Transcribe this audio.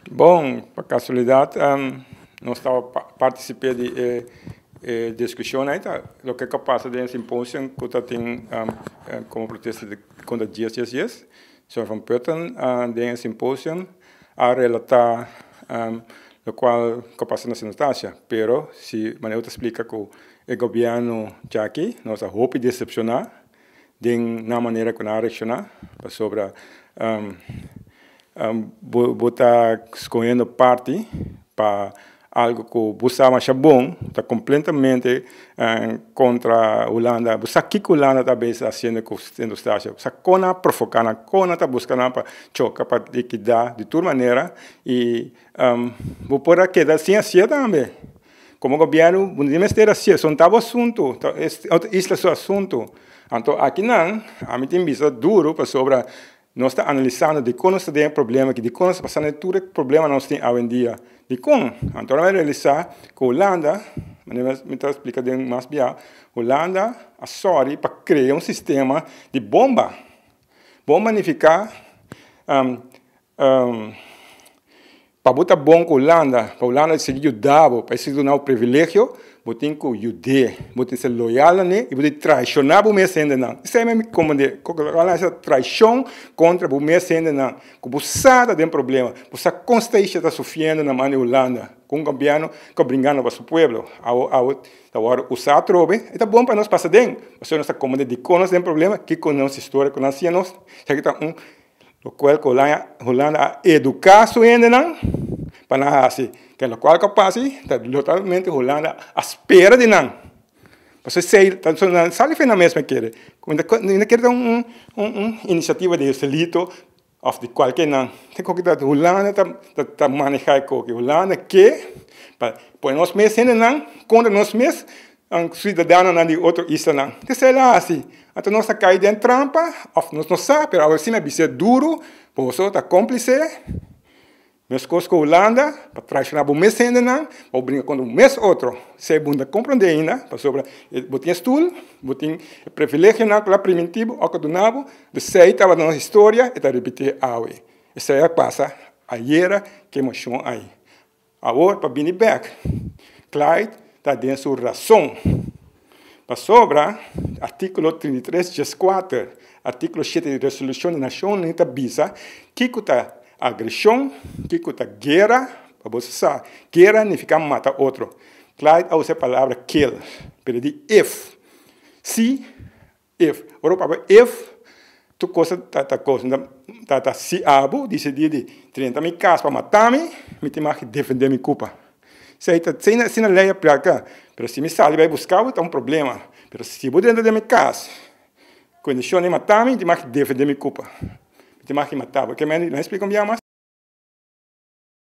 Bon, pa kasualidat nos tabata partisipá di e diskushon ei, ta loke a pasa den symposium ku tabatin komo protesta kontra 10-10-10. Señor Van Putten den symposium a relatá lokual a pasa na Sint Eustatius. Pero si manera ta splika ku e gobièrnu aki, nos a hopi desepshoná den na manera ku nan a reakshoná sobre bo ta skohiendo parti pa algu ku bo sa masha bon, ta kompletamente kontra Hulanda. Bo sa kiko Hulanda ta hasiendo ku Sint Eustatius. Bo sa kon a provoká, kon ta buskando pa choka, pa likidá di tur manera i bo por keda sin hasi tambe. Komo gobièrnu, no mester hasi, no ta asuntu, isla su asuntu. Anto, aki no, ami tin bista duru pasobra nos ta analisando di kon nos tin problema aki, di kon nos ta pasando tur problema nos tin awendia. Di kon. Anto, nos a realisá ku Hulanda, mi ta splika mas bien, Hulanda a sòru pa kria un sistema di bomba. Bomba signifiká pa bo ta bon ku Hulanda, pa Hulanda sigui yuda, pa sigui duna un privilegio, bo tin ku yuda, bo tin ku ser loyal, ne? I bo tin traishoná bo mes hendenan. Esei mi komprondé. E traishon kontra bo mes hendenan. Ku bo sa tin problema, bo sa konstantemente ta sufriendo na man di Hulanda, ku un gobièrnu ku ta bringando pa su pueblo. Awor usa trobe, ta bon pa nos pasa den. Bo nos ta komprondé di kon nos tin problema, ku nos historia ku nos nos, esaki ta un lokual Hulanda a eduká su hendenan pa nan hasi. Ku lokual ku pasa, ta totalmente Hulanda a spera di nan. Pasobra esei, sali fe na mes kere. No ke un inisiativa di Joselito òf di kualke nan. Tin ku Hulanda ta manehá ku Hulanda ke pa pone nos mes nan kontra nos mes siudadanonan di otro islanan. Esei ta asina. Anto nos a kai den trampa, òf nos no sa, pero awor si mi bisa duru, bo ta kómplise, meskos ku Hulanda, pa traishoná bo mes hendenan, òf bringa kontra un mes otro. Si bo no komprondé ainda, pasobra bo tin stul, bo tin privilegionan ku a primintí bo, òf ku duna bo, esei tabata nos historia, i ta ripití awe. Esei a pasa ayera ku emoshon ei. Awor, pa bini bèk, Clyde ta den su rason. Pasobra, artíkulo 33, 4, artíkulo 7 di Resolushon di Nashon ta bisa ku ta agreshon, ku ta guera, pa bo sa, guera signifiká mata otro. Clyde a usa e palabra kill, pero di if. Si, if. Ora, pa if, tur kos ta kos ta si abo disidí di drenta mi kas pa mata mi, mi tin ku defendé mi kurpa. Esei ta si na lei aplika, pero si mi sali bai buska, ta un problema. Pero si bo drenta mi kas, kondishon di mata mi, tin ku defendé mi kurpa. Mi tin ku mata. Pasobra mi no splika un biaha mas.